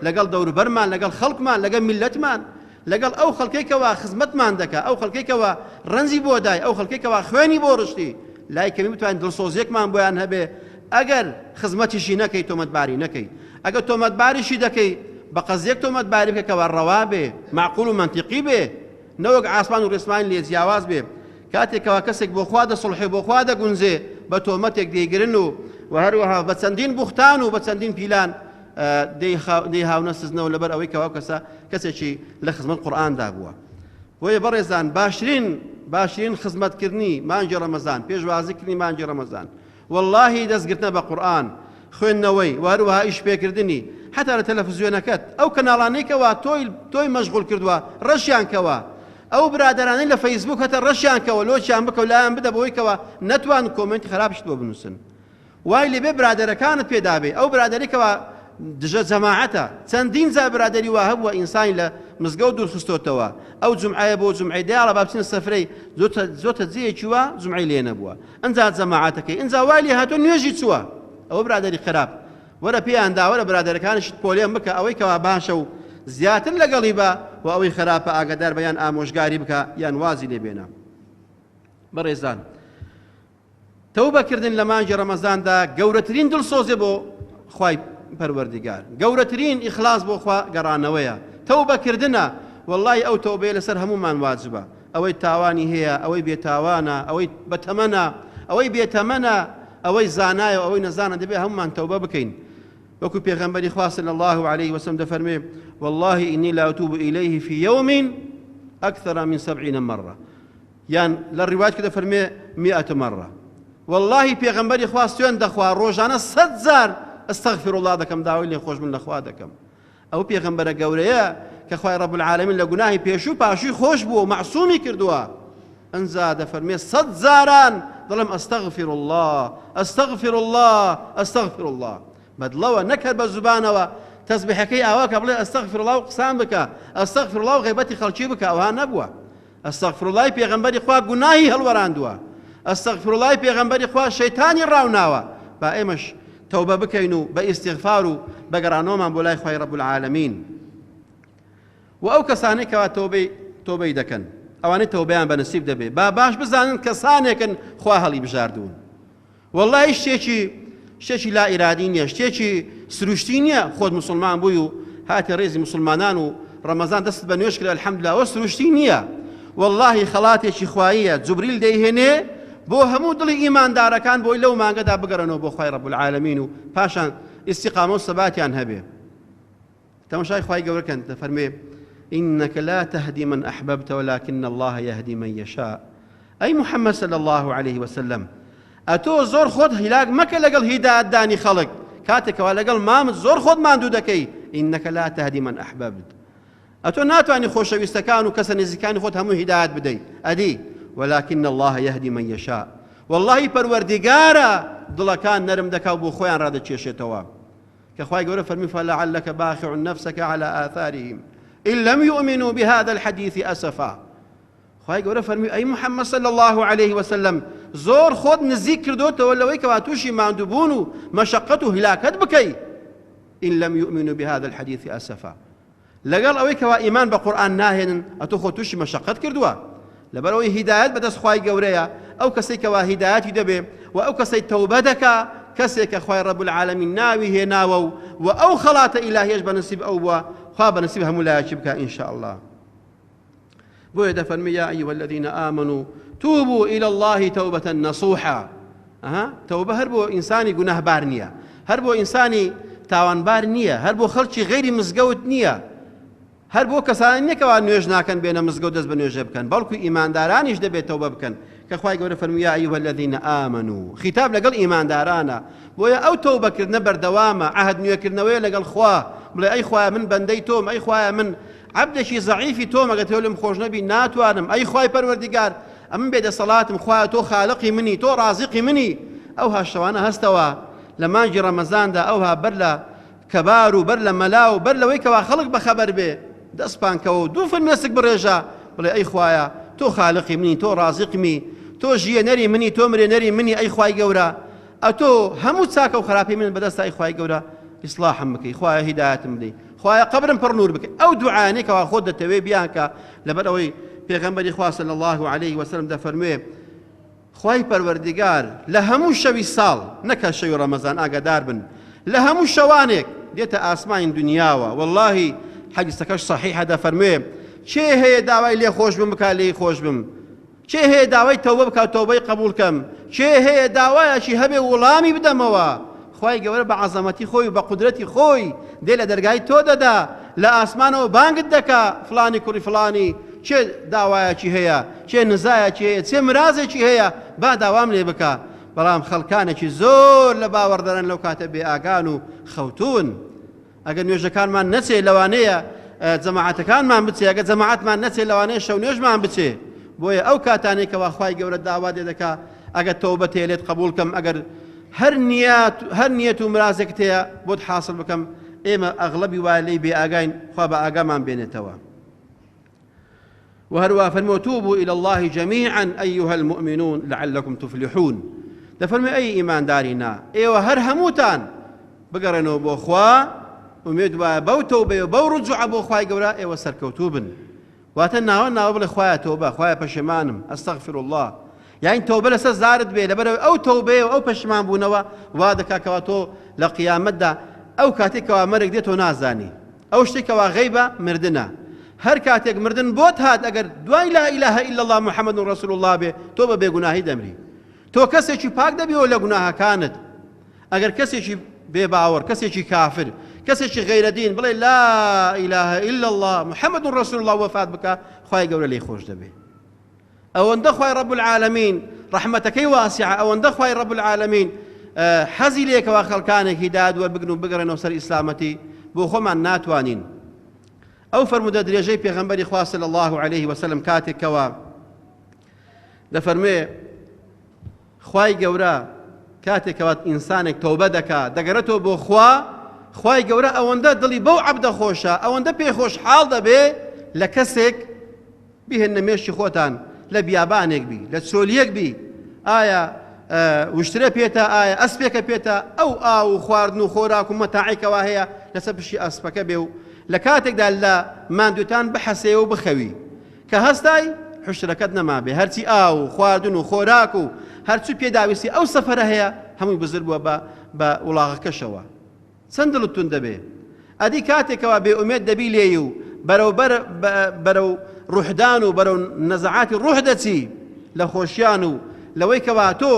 لەگەڵ دەوروبەرمان، لەگەڵ خەڵکمان، لەگەڵ میللەتمان، لەگەڵ ئەو خەڵکەی کەوا خزمەتمان دەکا، ئەو خەڵکەی کەوا ڕەنجی بۆ دای، ئەو خەڵکەی کەوا خوێنی بۆ ڕشتی، لای کەمی بتوانین دڵسۆزیەکمان بۆیان هەبێ، ئەگەر خزمەتیشی نەکەی تۆمەتباری نەکەی، ئەگەر تۆمەتباریشی دەکەی بە قەزیەک تۆمەتباری بکە کەوا ڕەوا بێ، مەعقول و مەنتیقی بێ، نەوەک ئاسمان و ڕێسمانی لێ جیاواز بێ. کاتێک کەوا کەسێک بۆ خوا دەسوڵحێ، بۆ خوا دەگونجێ، بە تۆمەتێک دەیگرن و و هەروەها بە چەندین بوختان و بە چەندین پیلان دەیهاونە سزنەوە لەبەر ئەوەی کەوا کەسە کەسێکی لە خزمەت قورئاندا بووە. بۆیە بەڕێزان باشترین باشترین خزمەتکردنی مانگی ڕەمەزان، پێشوازیکردنی مانگی ڕەمەزان وەڵاهی دەستگرتنە بە قورئان، خوێندنەوەی، وە هەروەها ئیش پێکردنی، حەتا لە تەلەفزیۆنەکەت، ئەو کەناڵانەی کەوا تۆی تۆی مەشغوڵ کردووە ڕەشیان کەوە، ئەو برادەرانەی لە فەیسبووک هەتە ڕەشیان کەوە، لۆکیان بکە و لایان بدە بەوەی کەوا نەتوانن کۆمێنتی خراپیشت بۆ بنووسن. وای لێبێ برادەرەکانت پێ دابێ، ئەو برادەرەی کەوا دژە جەماعەتە، چەندین جار برادەری وا هەبووە ئینسانی لە مزگەوت دوور خستۆتەوە، ئەو جومعەیە بۆ جومعەی دەیاڵە با بچینە سەفرەی، زۆتە جێیەکی وا جومعەی لێ نەبووە، ئنجا جەماعەتەکەی ئنجا وای لێ هاتووە نوێژی چووە، ئەوە برادەری خراپ، وەرە پێیان دا، وەرە برادەرەکانیشت پۆلێن بکە، ئەوەی کەوا باشە و زیاتر لەگەڵی بە و ئەوەی خراپە ئاگادار بە یان ئامۆژگاری بکە یان وازی لێ بێنە. بەڕێزان تەوبە کردن لە مانگی ڕەمەزاندا گەورەترین دڵسۆزیە بۆ خوای پەروەردگار، گەورەترین ئیخلاص بۆ خوا گەڕانەوەیە، تەوبە کردنە، وەڵڵاهی ئەو تەوبەیە لەسەر هەموومان واجبە، ئەوەی تاوانی هەیە، ئەوەی بێتاوانە، ئەوەی بەتەمەنە، ئەوەی بێتەمەنە، ئەوەی زانایە و ئەوەی نەزانە، دەبێ هەموومان تەوبە بکەین. وەکو پێغەمبەری خوا صلی الله علیه وسلم دەفەرمێ والله إني لا أتوب إليه في يوم أكثر من سبعين مرة. یان لە ڕیوایەت کە دەفەرموێ مئة مرە واللهی پێغەمبەری خوا سوێند دەخوا ڕۆژانە سەد جار استغفر الله دەکەم داوای لێخۆشبوون لە خوا دەکەم ئەو پێغەمبەرە گەورەیە کە خوای رب العالمین لە گوناهی پێشوو پاشووی خۆش بووە و مەعسومی کردووە ئەنجا دەفەرمێ سەد جاران دەڵێم استغفر الله استغفر الله استغفر الله بەدڵەوە نەک هەر بە زوبانەوە تەسبیحەکەی ئاوا کە بڵێ استغفر الله و قسان بکە استغفر الله و غیبەتی خەڵکی بکە ئەوها نەبووە استغفراللە ی پێغەمبەری خوا گوناهی هەڵوەراندووە استغفراللە ی پێغەمبەری خوا شەیتانی ڕاوناوە با ئێمەش تەوبە بکەین و بە ئیستیغفار و بە گەڕانەوەمان بۆ لای خوای رب العالمین و ئەو کەسانەی کەوا تەوبەی تۆبەی دەکەن ئەوانەی تەوبەیان بە نسیب دەبێ با باش بزانن کەسانێکن خوا هەڵی بژاردوون وەڵاهی شتێکی شتێکی لا ئیرادی نییە شتێکی سروشتی نییە خۆت مسلمان بووی و هاتی ڕێزی مسلمانان و ڕەمەزان دەست بە نوێژ کرد الحمدلله ئەوە سروشتی نییە واللهی خەڵاتێکی خواییە جوبریل دەیهێنێ بۆ هەموو دڵی ئیماندارەکان بۆی لەو مانگەدا بگەڕێنەوە بۆ خوای رب العالمین و پاشان ئیستیقامە و سەباتیان هەبێ تەماشای خوای گەورە کەن دەفەرموێ إنك لا تهدي من أحببت ولكن الله يهدي من يشاء ئەی محمد صلى الله عليه وسلم ئەتۆ زۆر خۆت هیلاک مەکە لەگەڵ هیدایەتدانی خەڵک کاتێکەوە لەگەڵ مامت زۆر خۆت ماندوو دەکەی إنك لا تهدي من أحببت ئەتۆ ناتوانانی خۆشەویستەکان و کەسە نزیکانی خۆت هەموو هیدایەت بدەی ئەدی ولكن الله يهدي من يشاء والله پەروەردگارە دڵەکان نەرم دەکا و بۆ خۆیان ڕادەکێشێتەوە کە خوای گەورە فەرمی فلعلک باخع نفسک علی آثارهم إن لم يؤمنوا بهذا الحديث أسفا خوای گەورە فەرمی ئەی محمد صلی الله علیه وسلم زۆر خۆت نزیک کردوتەوە لەوەی کەوا تووشی ماندووبوون و مەشەقەت و هیلاکەت بکەی إن لم يؤمنوا بهذا الحديث أسفا لەگەڵ ئەوەی کەوا ئیمان بە قورئان ناهێنن ئەتۆ خۆت تووشی مەشەقەت کردووە لەبەرئەوەی هیدایەت بەدەست خوای گەورەیە ئەو کەسەی کەوا هیدایەتی دەبێ و ئەو کەسەی تەوبە دەکا کەسێک کە خوای رب العالمین ناوی هێناوە و و ئەو خەڵاتە ئیلاهیەش بە نسیب ئەو بووە خوا بە نسیب هەموو لایەکی بکا إن شاء الله بۆیە دەفەرمی یا أيها الذين آمنوا توبوا إلى الله توبة نصوحا ئەها تەوبە هەر بۆ ئینسانی گوناهبار نییە هەر بۆ ئینسانی تاوانبار نییە هەر بۆ خەڵکی غەیری مزگەوت نییە هەر بۆ کەسانی نییە کەوا نوێژ ناکەن بێنە مزگەوت دەست بە نوێژە بکەن بەڵکو ئیماندارانیش دەبێت تەوبە بکەن کە خوای گەورە فەرمووی یا ئەیها الذین آمنوا خیتاب لەگەڵ ئیماندارانە بۆیە ئەو تەوبەکردنە بەردەوامە عەهد نوێکردنەوەیە لەگەڵ خوا بڵێ ئەی خوایە من بەندەی تۆم ئەی خوایە من عەبدێکی زەعیفی تۆم ئەگەر تۆ لێم خۆش نەبی ناتوانم ئەی خوای پەروەردیگار ئەمن بێ دەسەڵاتم خوایە تۆ خالقی منی تۆ ڕازقی منی ئەوها شەوانە هەستەوە لە مانگی ڕەمەزاندا ئەوها بەر لە کەبار و بەر لە مەلا و بەر لەوەی کەوا خەڵک بەخەبەر بێ دەست پانکەوە و دوو فرمێسک بڕێژە بڵێ ئەی خوایە تۆ خالقی منی تۆ ڕازقمی تۆ ژیەنەری منی تۆ مرێنەری منی ئەی خوای گەورە ئەتۆ هەموو چاکە و خراپی من بەدەستە ئەی خوای گەورە ئیسلاحم بکەی خوایە هیدایەتم بدەی خوایە قەبرم پڕ نور بکەی ئەو دوعایانەی کەوا خۆت دەتەوێ بیانکە لەبەر ئەوەی پێغەمبەری خوا صلی الله علیه وسلم دەفەرموێ خوای پەروەردگار لە هەموو شەوی ساڵ نەکە شەوی ڕەمەزان ئاگادار بن لە هەموو شەوانێک دێتە ئاسمانی دنیاوە واللهی حەدیسەکەش صحیحە دەفەرموێ کێ هەیە داوای لێ خۆش بم بکا لێی خۆش بم کێ هەیە داوای تەوبە بکا تەوبەی قبوڵ کەم؟ کێ هەیە داوایەکی هەبێ وڵامی بدەمەوە؟ خوای گەورە بە عەزەمەتی خۆی و بە قودرەتی خۆی دێ لە دەرگای تۆ دەدا لە ئاسمانەوە بانگت دەکا فڵانی کوڕی فڵانی کێ داوایەکی هەیە کێ نزایەکی هەیە چێ مرازێکی هەیە با داوام لێ بکا. بەڵام خەڵکانێکی زۆر لە باوەڕداران لەو کاتە بێ ئاگان و خەوتوون. ئەگەر نوێژەکانمان نەچێ لەوانەیە جەماعەتەکانمان بچێ، ئەگەر جەماعەتمان نەچێ لەوانەیە شەو نوێژمان بچێ. بۆیە ئەو کاتانەی کەوا خوای گەورە داوا لێ دەکا ئەگەر تەوبەت هەیە لێت قبوڵ کەم، ئەگەر هەر نیات هەر نیەت و مرازێکت هەیە بۆت حاصل بکەم، ئێمە ئەغڵەبی وایە لێی بێ ئاگاین، خوا بە ئاگامان بێنێتەوە. وهەروەها فەرمووە توبوا الی اللە جمیعا ایها المؤمنون لعلکم تفلحون دەفەرموێ ئەی ئیماندارینا ئێوە هەر هەمووتان بگەڕێنەوە بۆ خوا ئومێد وایە بەو تەوبەیە بەو ڕجوعە بۆ خوای گەورە ئێوە سەرکەوتوو بن واتە ناوە ناوە بڵێ خوایە تۆبە خوایە پەشێمانم ئەستەغفر الله یاین تەوبە لەسەر زارت بێ لەبەرەوەی ئەو تەوبەیە و ئەو پەشیمان بوونەوە وا دەکا کەوا تۆ لە قیامەتدا ئەو کاتێک کەوا مەرگ دێت تۆ نازانی ئەو شتەی کەوا غەیبە مردنە. هەر کاتێک مردن بۆت هات ئەگەر دوای لا اله الا اللە محمد رسول اللە بێ تۆ بە بێگوناهی دەمری. تۆ کەسێکی پاک دەبیەوە لە گوناهەکانت. ئەگەر کەسێکی بێ باوەڕ، کەسێکی کافر، کەسێکی غەیرە دین بڵێ لا اله الا اللە محمد رسول اللە وەفات بکا خوای گەورە لێی خۆش دەبێ. ئەوەندە خوای رب العالمین ڕەحمەتەکەی واسعە، ئەوەندە خوای رب العالمین حەزی لێکەوە خەڵکانێک هیدایەت وەربگرن و بگەڕێنەوە سەر ئیسلامەتی، بۆ خۆمان ناتوانین. ئەو فەرموودە درێژەی پێغەمبەری خوا صلی الله علیه وسلم کاتێک کەوا دەفەرموێ خوای گەورە کاتێک کەوا ئینسانێک تەوبە دەکا دەگەڕێتەوە بۆ خوا، خوای گەورە ئەوەندە دڵی بەو عەبدە خۆشە، ئەوەندە پێی خۆشحاڵ دەبێ لە کەسێک بیهێننە مێشکی خۆتان لە بیابانێک بی، لە چۆلیەک بی، ئایا وشترە پێتە، ئایا ئەسپێکە پێتە، ئەو ئاو و خواردن و خۆراک و مەتاعەی کەوا هەیە لەسەر پشتی ئەسپەکە بێ و لە کاتێکدا لە ماندووتان بحەسێ و بخەوی، کە هەستای حوشترەکەت نەمابێ، هەرچی ئاو و خواردن و خۆراک و هەرچی پێداویستی ئەو سەفەرە هەیە هەمووی بزر بووە بە بە وڵاغەکەشەوە. چەند دڵت توند دەبێ؟ ئەدی کاتێک کەوا بێ ئومێد دەبی لێی و بەرەو بەر بەرەو ڕوحدان و بەرەو نەزعاتی ڕوح دەچی لە خۆشیان و لەوەی کەوا تۆ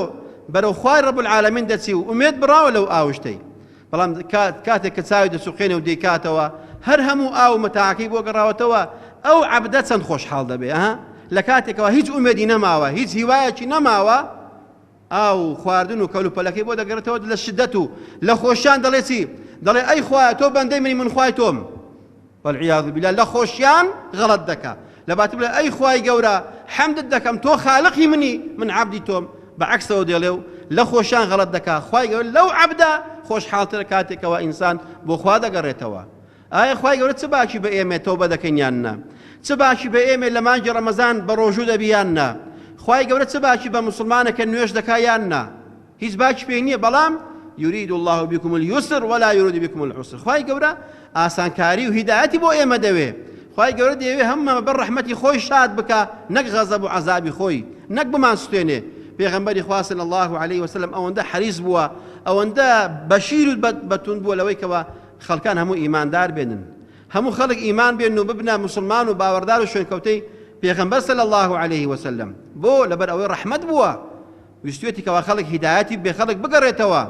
بەرەو خوای رب العالمین دەچی و ئومێد بڕاوە لەو ئاوشتەی بەڵام کاتێک کە چاوی دەسوقێنێ و دەیکاتەوە هەر هەموو ئاو و مەتاعەکەی بۆ گەڕاوەتەوە ئەو عەبدە چەند خۆشحاڵ دەبێ ها لە کاتێکەوە هیچ ئومێدی نەماوە هیچ هیوایەکی نەماوە ئاو و خواردن و کەلوپەلەکەی بۆ دەگەڕێتەوە لە شدەت و لە خۆشیان دەڵێ چی؟ دەڵێ ئەی خوایە تۆ بەندەی منی من خوای تۆم. والعیاذ بالله لە خۆشیان غەڵەت دەکا. لە باتی بڵێ ئەی خوای گەورە حەمدت دەکەم تۆ خالقی منی من عەبدی تۆم، بە عەکسەوە دێڵێ و لە خۆشیان غەڵەت دەکا. خوای گەورە لەو عەبدە خۆشحاڵترە کاتێکەوە ئینسان بۆ خوا دەگەڕێتەوە. ئایا خوای گەورە چ باکی بە ئێمەیە تەوبە دەکەین یان نا؟ چ باکی بە ئێمەیە لە مانگی ڕەمەزان بە ڕۆژوو دەبی یان نا؟ خوای گەورە چ باکی بە موسڵمانە کە نوێژ دەکا یان نا؟ هیچ باکی پێ نییە بەڵام یرید الله بكم اليسر ولا يريد بكم العسر خوای گەورە ئاسانکاری و هیدایەتی بۆ ئێمە دەوێ خوای گەورە دەیەوێ هەموومان بەر ڕەحمەتی خۆی شاد بکا نەک غەزەب و عەزابی خۆی نەک بمان سوتێنێ پێغەمبەری خوا صلی الله علیه وسلم ئەوەندە حەریص بووە ئەوەندە بەشیر و بەتوند بووە لەوەی کەوا خەڵکان هەموو ئیماندار بێنن هەموو خەڵک ئیمان بێنن و ببنە موسڵمان و باوەڕدار و شوێنکەوتەی پێغەمبەر صلی اللە علیه وسلم بۆ لەبەر ئەوەی ڕەحمەت بووە ویستوێتی کەوا خەڵک هیدایەتی بێ خەڵک بگەڕێتەوە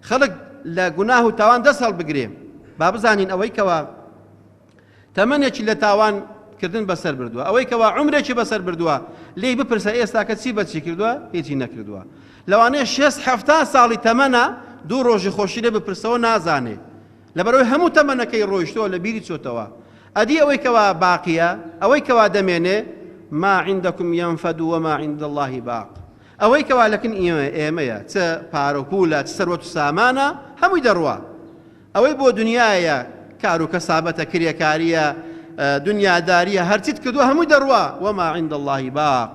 خەڵک لە گوناه و تاوان دەست هەڵبگرێ با بزانین ئەوەی کەوا تەمەنێکی لە تاوان کردن بەسەر بردووە ئەوەی کەوا عمرێکی بەسەر بردووە لێی بپرسە ئێستا کە چی بەچی کردووە هیچی نەکردووە لەوانەیە شێست حەفتا ساڵی تەمەنە دوو ڕۆژی خۆشی لێ بپرسەوە نازانێ لەبەرئەوەی هەموو تەمەنەکەی ڕۆیشتووە لە بیری چۆتەوە ئەدی ئەوەی کەوا باقیە ئەوەی کەوا دەمێنێ ما عندكم ينفد وما عند الله باق ئەوەی کەوا لەکن ئێمەیە چ پارە و پولە چ سەروەت و سامانە هەمووی دەڕوا ئەوەی بۆ دنیایە کار و کەسابەتە کرێکاریە دنیاداریە هەرچیت کردووە هەمووی دەڕوا وما عند الله باق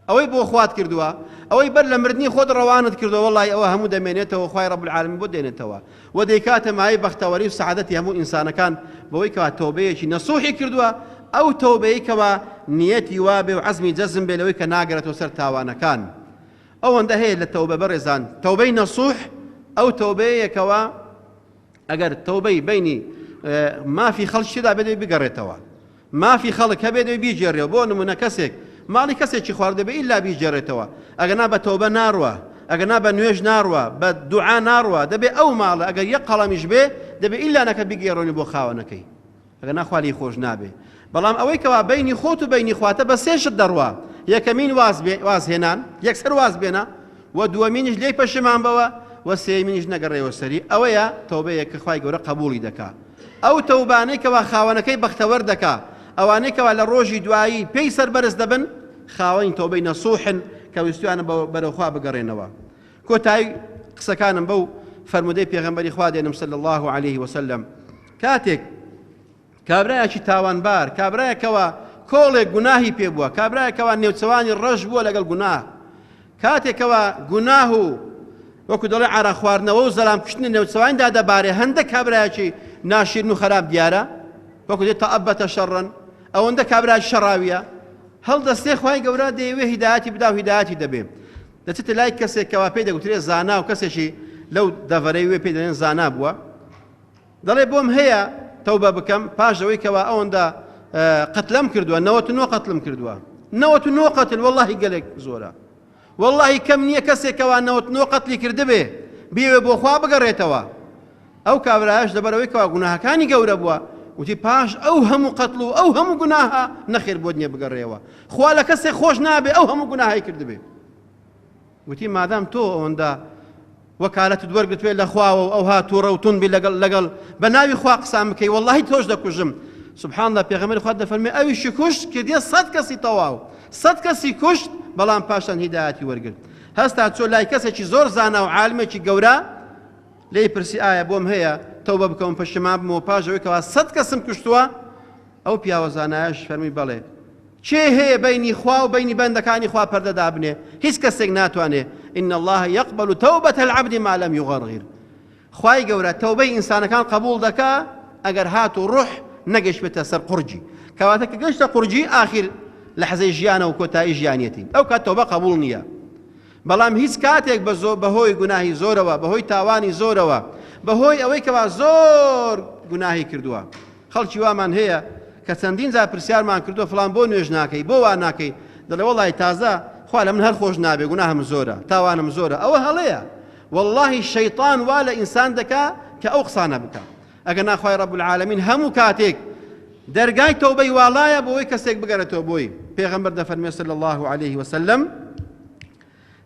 ئەوەی بۆ خوات کردووە ئەوەی بەر لە مردنی خۆت ڕەوانت کردووە وەڵی ئەوە هەموو دەمێنێتەوە خوای رب العالمین بۆ دێنێتەوە و دەیکاتە مایەی بەختەوەری و سەعادەتی هەموو ئینسانەکان بەوەی کەوا تەوبەیەکی نەسوحی کردووە ئەو تەوبەی کەوا نیەتی وابێ و عەزمی جەزم بێ لەوەی کە ناگەرێتەوە سەر تاوانەکان ئەوەندە هەیە لە تەوبە بەڕێزان تەوبەی نەسوح ئەو تەوبەیە کەوا ئەگەر تەوبەی بینی مافی خەڵکی تێدا بێت بگەڕێتەوە مافی خەڵک هەبێت دەبێ بیگێڕێەوە بۆ نمونە کەسێک ماڵی کەسێکی خوارد دەبێ ئیلا بیگێڕێتەوە ئەگەر نا بە تەوبە ناڕوە ئەگەر نا بە نوێژ ناڕوە بە دوعا ناڕوە دەبێ ئەو ماڵە ئەگەر یەک قەڵەمیش بێ دەبێ ئیلا نەکە بیگێڕێنی بۆ خاوەنەکەی ئەگەر نا خوا لێی خۆش نابێ بەڵام ئەوەی کەوا بینی خۆت و بینی خواتە بە سێ شت دەڕوا یەکەمین واز بێ واز هێنان یەکسەر واز بێنە. و دووەمینیش لێی پەشیمان بەوە و سێیەمینیش نەگەڕێوە سەری، ئەوەیە تەوبەیەک کە خوای گەورە قەبووڵی دەکا. ئەو تەوبانەی کەوا خاوەنەکەی بەختەوەر دەکا، ئەوانەی کەوا لە ڕۆژی دوایی پێی سەربەرز دەبن، خاوەنی تەوبەی نەسوحن کە ویستویانە بەرەو خوا بگەڕێنەوە. کۆتایی قسەکانم بەو فەرموودەی پێغەمبەری خوا دێنم صلی اللە علیه وسلم کاتێک کابرایەکی تاوانبار، کابرایەک کەوا کۆڵێک گوناهی پێ بووە، کابرایەک کەوا نێوچەوانی ڕەش بووە لەگەڵ گوناه، کاتێک کەوا گوناه و وەکو دەڵێ عارەق خواردنەوە و زەلام کوشتنی نێوچەوانیدا دەبارێ، هەندە کابرایەکی ناشیرن و خەراپ دیارە، وەکو دێ تەئەبەتە شەڕن، ئەوەندە کابرایەکی شەڕاویە، هەڵدەستێ خوای گەورە دەیەوێ هیدایەتی بدا و هیدایەتی دەبێ. دەچێتە لای کەسێک کەوا پێی دەگوترێ زانا و کەسێکی لەو دەڤەرەی وێ پێی دەڵێن زانا بووە، دەڵێ بۆم هەیە تەوبە بکەم پاش ئەوەی کەوا ئەوەندە قەتلم کردووە 99 قەتلم کردووە 99 قەتل وەڵاهی گەلێک زۆرە وەڵاهی کەم نییە کەسێک کەوا 99 قەتلی کردبێ بیەوێ بۆ خوا بگەڕێتەوە ئەو کابرایش لەبەرەوەی کەوا گوناهەکانی گەورە بووە وتی پاش ئەو هەموو قەتڵ و ئەو هەموو گوناهە نەخێر بۆت نییە بگەڕێەوە خوا لە کەسێک خۆش نابێ ئەو هەموو گوناهی کردبێ وتی مادام تۆ ئەوەندە وەکالەتت وەرگرتوێ لە خواوە و ئەوها تووڕە و توند بی لەگەڵ لەگەڵ بە ناوی خوا قسان بکەی وەڵڵاهی تۆش دەکوژم سبحان الله پێغەمبەری خوا دەفەرمێ ئەویشی کوشت کردیە سەد کەسی تەواو سەد کەسی کوشت بەڵام پاشان هیدایەتی وەرگرت هەستا چۆ لای کەسێکی زۆر زانا و عالمێکی گەورە لێی پرسی ئایا بۆم هەیە تەوبە بکەم پەشیمان بمەوە پاش ئەوەی کەوا سەد کەسم کوشتووە ئەو پیاوە زانایەش فەرمی بەڵێ کێ هەیە بەینی خوا و بەینی بەندەکانی خوا پەردە دابنێ؟ هیچ کەسێک ناتوانێ، ان اللە یقبل توبە العبد ما لم یغرغر، خوای گەورە تەوبەی ئینسانەکان قبوڵ دەکا ئەگەر هاتوو ڕوح نەگەشتبێتە سەر قوڕگی، کەواتە کە گەشتە قوڕگی ئاخیر لەحزەی ژیانە و کۆتایی ژیانیەتی ئەو کات تەوبە قبوڵ نییە. بەڵام هیچ کاتێک بە زۆ بەهۆی گوناهی زۆرەوە بەهۆی تاوانی زۆرەوە بەهۆی ئەوەی کەوا زۆر گوناهی کردووە خەڵکی وامان هەیە کە چەندین جار پرسیارمان کردووە فڵان بۆ نوێژ ناکەی بۆ وا ناکەی دەڵێ وەڵی تازە خوا لە من هەر خۆش نابێ گوناهم زۆرە تاوانم زۆرە ئەوە هەڵەیە واللهی شەیطان وا لە ئینسان دەکا کە ئەو قسانە بکا ئەگەر ناخوای رب العالمین هەموو کاتێک دەرگای تەوبەی واڵایە بۆی کەسێک بگەرێتەوە بۆی پێغەمبەر دەفەرمێ صلی الله علیه وسلم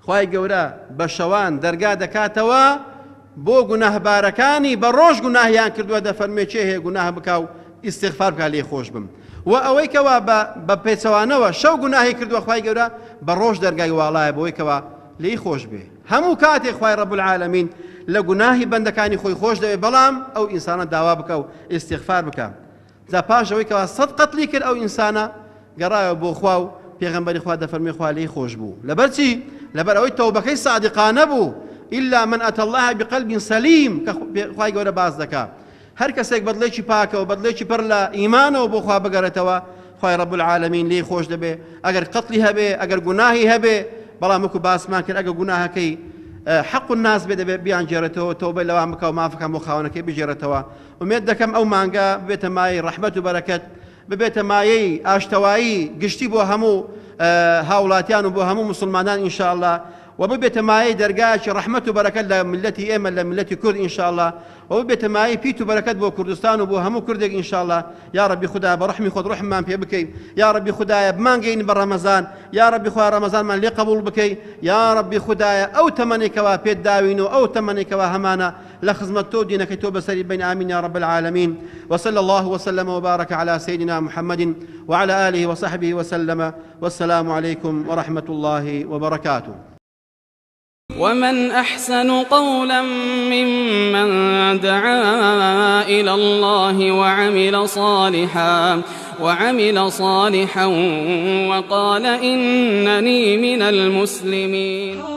خوای گەورە بە شەوان دەرگا دەکاتەوە بۆ گوناهبارەکانی بە ڕۆژ گوناهیان کردووە دەفەرمێ کێ هەیە گوناه بکا و ئیستیغفار بکا لێی خۆش بم و ئەوەی کەوا بە پێچەوانەوە شەو گوناهی کردووە خوای گەورە بە ڕۆژ دەرگای واڵایە بۆی کەوا لێی خۆش بێ هەموو کاتێک خوای رب العالمین لە گوناهی بەندەکانی خۆی خۆش دەوێ بەڵام ئەو ئینسانە داوا بکە و ئیستیغفار بکە جا پاش ئەوەی کەوا سەد قەتلی کرد ئەو ئینسانە گەڕایەوە بۆ خوا و پێغەمبەری خوا دەفەرموێ خوا لێی خۆش بوو لەبەر چی لەبەر ئەوەی تەوبەکەی سادقانە بوو إلا من أتى الله بقلب سليم کە خوای گەورە باس دەکا هەر کەسێک بەدڵێکی پاکەوە بەدڵێکی پڕ لە ئیمانەوە بۆ خوا بگەڕێتەوە خوای رب العالمین لێی خۆش دەبێ ئەگەر قەتلی هەبێ ئەگەر گوناهی هەبێ بەڵام وەکو باسمان کرد ئەگەر گوناهەکەی حەق الناس بێ دەبێ بیانگێڕێتەوە تەوبە لەوان بکا و مافەکان بۆ خاوەنەکەی بگێڕێتەوە ئومێد دەکەم ئەو مانگە ببێتە مایەی ڕەحمەت و بەرەکەت، ببێتە مایەی ئاشتەوایی گشتی بۆ هەموو هاوڵاتیان و بۆ هەموو موسڵمانان ان شاء اللە و ببێتە مایەی دەرگایەکی ڕەحمەت و بەرەکەت لە میللەتی ئێمە لە میللەتی کورد ان شاء اللە و ببێتە مایەی پیت و بەرەکەت بۆ کوردستان و بۆ هەموو کوردێک ان شاء اللە یا ڕەبی خودا بە ڕەحمی خۆت ڕەحممان پێ بکەی یا ڕەبی خودایە بمانگەینی بە ڕەمەزان یا ڕەبی خوایە ڕەمەزانمان لێ قبوڵ بکەی یا ڕەبی خودایە ئەو تەمەنەی کەوا پێت داوین و ئەو تەمەنەی کەوا هەمانە لە خزمەت تۆ و دینەکەی تۆ بەسەری بەین آمین یا رب العالمین وصلی الله وسلم وبارك على سيدنا محمد وعلى آله وصحبه وسلم والسلام عليكم ورحمة الله وبركاته. ومن أحسن قولا ممن دعا إلى الله وعمل صالحا وعمل صالحا وقال إنني من المسلمين.